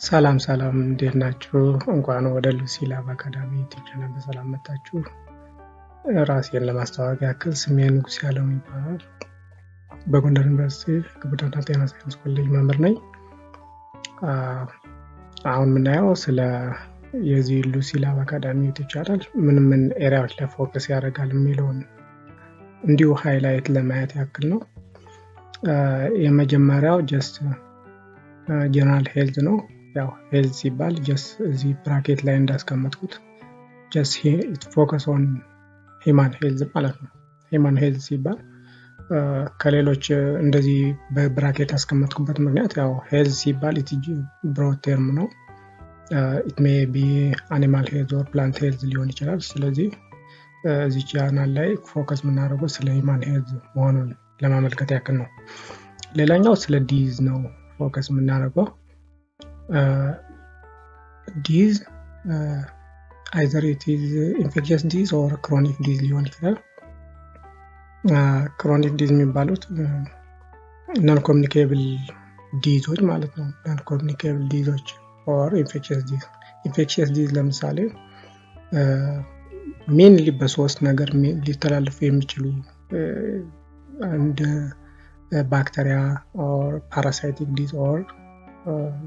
ሰላም ሰላም፣ እንዴት ናችሁ? እንኳን ወደ ሉሲ ላብ አካዳሚ ዩቲዩብ ቻናል በሰላም መጣችሁ። ራሴን ለማስተዋወቅ ያክል ስሜ ንጉሴ አለሙ ይባላል። በጎንደር ዩኒቨርሲቲ ሕክምናና ጤና ሳይንስ ኮሌጅ መምህር ነኝ። አሁን የምናየው ስለ የዚህ ሉሲ ላብ አካዳሚ ዩቲዩብ ቻናል ምን ምን area ዎች ላይ focus ያደርጋል የሚለውን እንዲሁ highlight ለማየት ያክል ነው። የመጀመሪያው just general health ነው። ያው health ሲባል just እዚህ bracket ላይ እንዳስቀመጥኩት just focus on human health ማለት ነው። Human health ሲባል ከሌሎች እንደዚህ በ bracket ያስቀመጥኩበት ምክንያት ያው health ሲባል it broad term ነው። It may be animal health or plant health ሊሆን ይችላል። ስለዚህ እዚህ ቻናል ላይ focus የምናደርገው ስለ human health መሆኑን ለማመልከት ያክል ነው። ሌላኛው ስለ disease ነው focus የምናደርገው። Disease, either it is infectious disease or chronic disease ሊሆን ይችላል። Chronic disease የሚባሉት non communicable disease ኦች ማለት ነው። Non communicable disease ኦች or infectious disease። Infectious disease ለምሳሌ mainly በሶስት ነገር ሊተላለፉ የሚችሉ እንደ ባክቴሪያ or parasitic disease or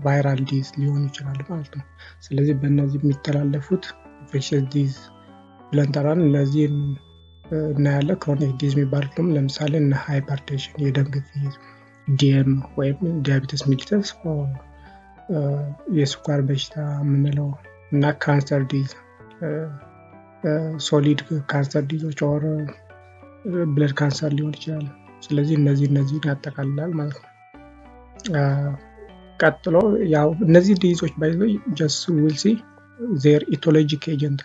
viral disease ሊሆኑ ይችላሉ ማለት ነው። ስለዚህ በእነዚህ የሚተላለፉት infectious disease ብለን ጠራን። እነዚህን እናያለን። Chronic disease የሚባሉት ደግሞ ለምሳሌ እነ hypertension፣ የደም ግፊት፣ DM ወይም diabetes mellitus፣ የስኳር በሽታ የምንለው እና cancer disease፣ solid cancer disease ኦች or blood cancer ሊሆን ይችላል። ስለዚህ እነዚህን ያጠቃልላል ማለት ነው። ቀጥሎ ያው እነዚህ disease ኦች by the way just we'll see their etiologic agent,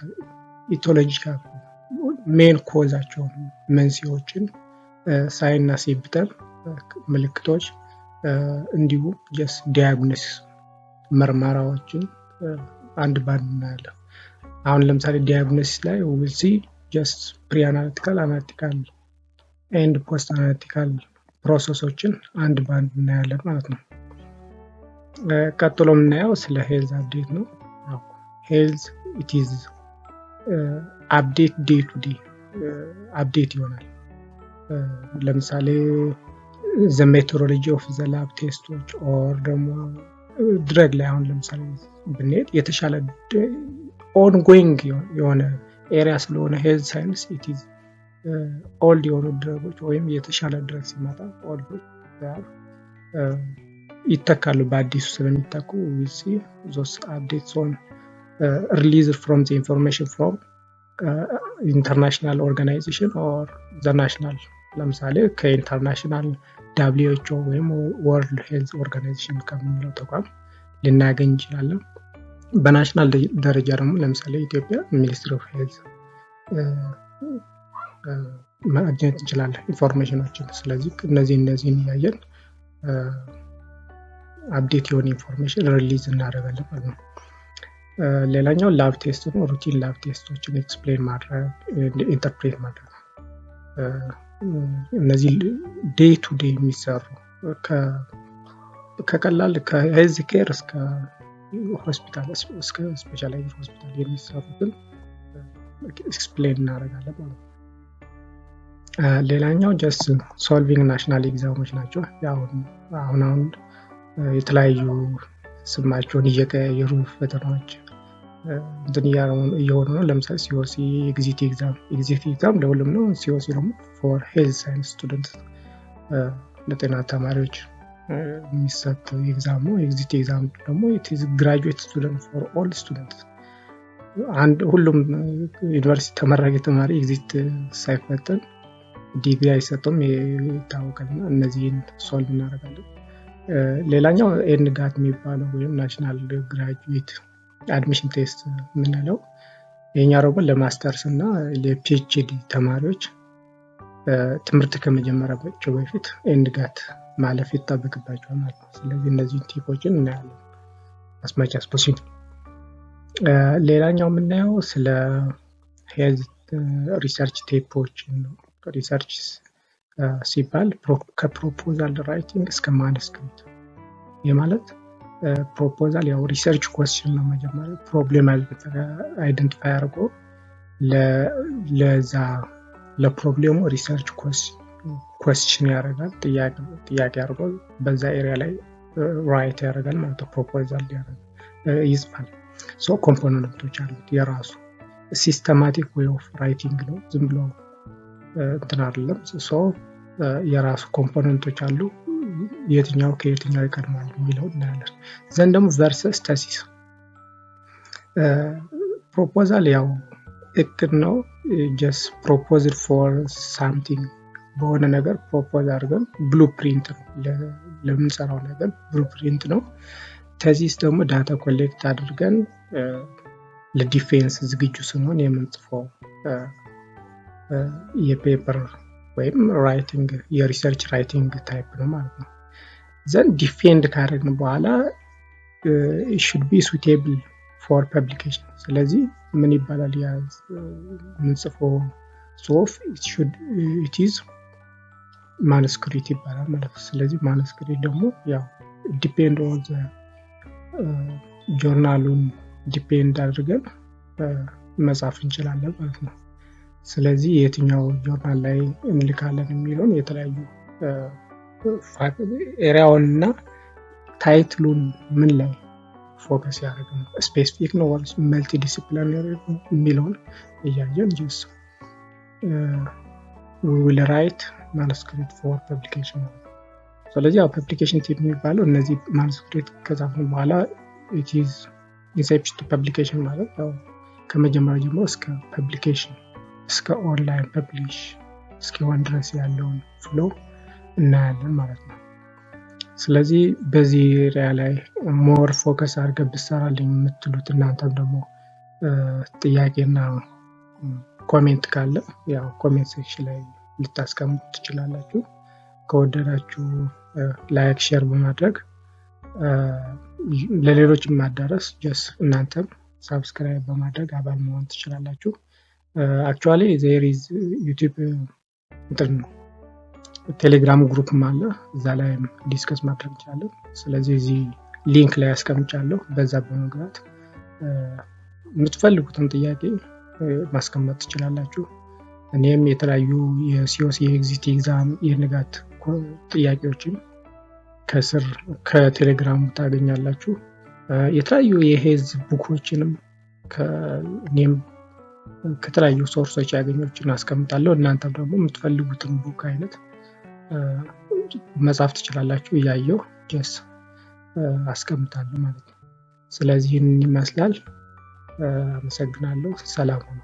etiological main cause ኣቸውን፣ መንስኤዎችን፣ sign እና symptom ምልክቶች፣ እንዲሁም just diagnosis ምርመራዎችን አንድ ባንድ እናያለን። አሁን ለምሳሌ diagnosis ላይ we'll see just pre analytical፣ analytical and post analytical process ኦችን አንድ ባንድ እናያለን ማለት ነው። ቀጥሎ የምናየው ስለ health update ነው። Health, it is update, day to day update ይሆናል። ለምሳሌ the methodology of the lab test ኦች or ደግሞ drug ላይ አሁን ለምሳሌ ብንሄድ የተሻለ ongoing የሆነ area ስለሆነ health science, it is old የሆኑ drug ኦች ወይም የተሻለ drug ሲመጣ old ኦች ይተካሉ፣ በአዲሱ ስለሚተኩ we see those updates on release from the information from international organization or the national። ለምሳሌ ከ international WHO ወይም World Health Organization ከምንለው ተቋም ልናገኝ እንችላለን። በ national ደረጃ ደግሞ ለምሳሌ ኢትዮጵያ Ministry of Health ማግኘት እንችላለን information ኦችን። ስለዚህ እነዚህን እያየን update የሆነ information release እናደርጋለን ማለት ነው። ሌላኛው lab test ነው። Routine lab test ኦችን explain ማድረግ፣ interpret ማድረግ ነው። እነዚህ day to day የሚሰሩ ከቀላል ከ health care እስከ ሆስፒታል፣ እስከ specialized ሆስፒታል የሚሰሩትን explain እናደርጋለን ማለት ነው። ሌላኛው just solving national exam ኦች ናቸው። አሁን አሁን የተለያዩ ስማቸውን እየቀያየሩ ፈተናዎች እንትን እየሆኑ ነው። ለምሳሌ COC፣ exit exam። Exit exam ለሁሉም ነው። COC ደግሞ for health science student፣ ለጤና ተማሪዎች የሚሰጥ exam ነው። Exit exam ደግሞ graduate student, for all student። አንድ ሁሉም ዩኒቨርሲቲ ተመራቂ ተማሪ exit ሳይፈተን ዲግሪ አይሰጠውም፣ ይታወቃል። እና እነዚህን solve እናደርጋለን። ሌላኛው NGAT የሚባለው ወይም national graduate admission test የምንለው፣ የኛ ደግሞ ለማስተርስ እና ለ PhD ተማሪዎች ትምህርት ከመጀመራቸው በፊት NGAT ማለፍ ይጠበቅባቸዋል ማለት ነው። ስለዚህ እነዚህን tip ኦችን እናያለን as much as possible። ሌላኛው የምናየው ስለ health research tip ኦችን ነው። Research ሲባል ከ proposal writing እስከ manuscript፣ ይህ ማለት Proposal ያው research question ነው። መጀመሪያ problem identify አድርጎ ለዛ ለ problem ኡ research question ያደርጋል። ጥያቄ አድርጎ በዛ area ላይ write ያደርጋል ማለት ነው። Proposal ይጽፋል። So component ኦች አሉት፣ የራሱ systematic way of writing ነው። ዝም ብሎ እንትን አይደለም። So የራሱ component ኦች አሉ። የትኛው ከየትኛው ይቀድማል የሚለው እናያለን። Then ደግሞ versus thesis። Proposal ያው እቅድ ነው። Just proposed for something፣ በሆነ ነገር propose አድርገን blueprint ነው፣ ለምንሰራው ነገር blueprint ነው። Thesis ደግሞ data collect አድርገን ለ defense ዝግጁ ስንሆን የምንጽፈው የ paper ወይም writing፣ የ research writing type ነው ማለት ነው። Then defend ካደረግን በኋላ should be suitable for publication። ስለዚህ ምን ይባላል የምንጽፈው ጽሁፍ? It's manuscript ይባላል ማለት ነው። ስለዚህ manuscript ደግሞ ያው depend on journal ኡን depend አድርገን መጻፍ እንችላለን ማለት ነው። ስለዚህ የትኛው ጆርናል ላይ እንልካለን የሚለውን የተለያዩ area ውን እና title ኡን ምን ላይ focus ያደረገ ነው፣ specific ነው ወይስ multidisciplinary ነው የሚለውን እያየን just will write manuscript for publication ማለት ነው። ስለዚህ ያው publication tip የሚባለው እነዚህ manuscript ከጻፍን በኋላ it's inception to publication ማለት ያው ከመጀመሪያ ጀምሮ እስከ publication፣ እስከ online publish እስኪሆን ድረስ ያለውን flow እናያለን ማለት ነው። ስለዚህ በዚህ area ላይ more focus አድርገህ ብትሰራልኝ የምትሉት እናንተም ደግሞ ጥያቄና comment ካለ ያው comment section ላይ ልታስቀምጡ ትችላላችሁ። ከወደዳችሁ like፣ share በማድረግ ለሌሎች ማዳረስ፣ just እናንተም subscribe በማድረግ አባል መሆን ትችላላችሁ። Actually there is YouTube እንትን ነው፣ ቴሌግራም group ም አለ፣ እዛ ላይ discuss ማድረግ እንችላለን። ስለዚህ እዚህ link ላይ አስቀምጫለሁ። በዛ በመግባት የምትፈልጉትን ጥያቄ ማስቀመጥ ትችላላችሁ። እኔም የተለያዩ የ COC፣ የ exit exam፣ የንጋት ጥያቄዎችን ከስር ከቴሌግራሙ ታገኛላችሁ። የተለያዩ የ health book ኦችንም እኔም ከተለያዩ source ኦች ያገኘኋቸውን አስቀምጣለሁ። እናንተም ደግሞ የምትፈልጉትን book አይነት መጻፍ ትችላላችሁ። እያየሁ just አስቀምጣለሁ ማለት ነው። ስለዚህ ይህንን ይመስላል። አመሰግናለሁ። ሰላም ሁኑ።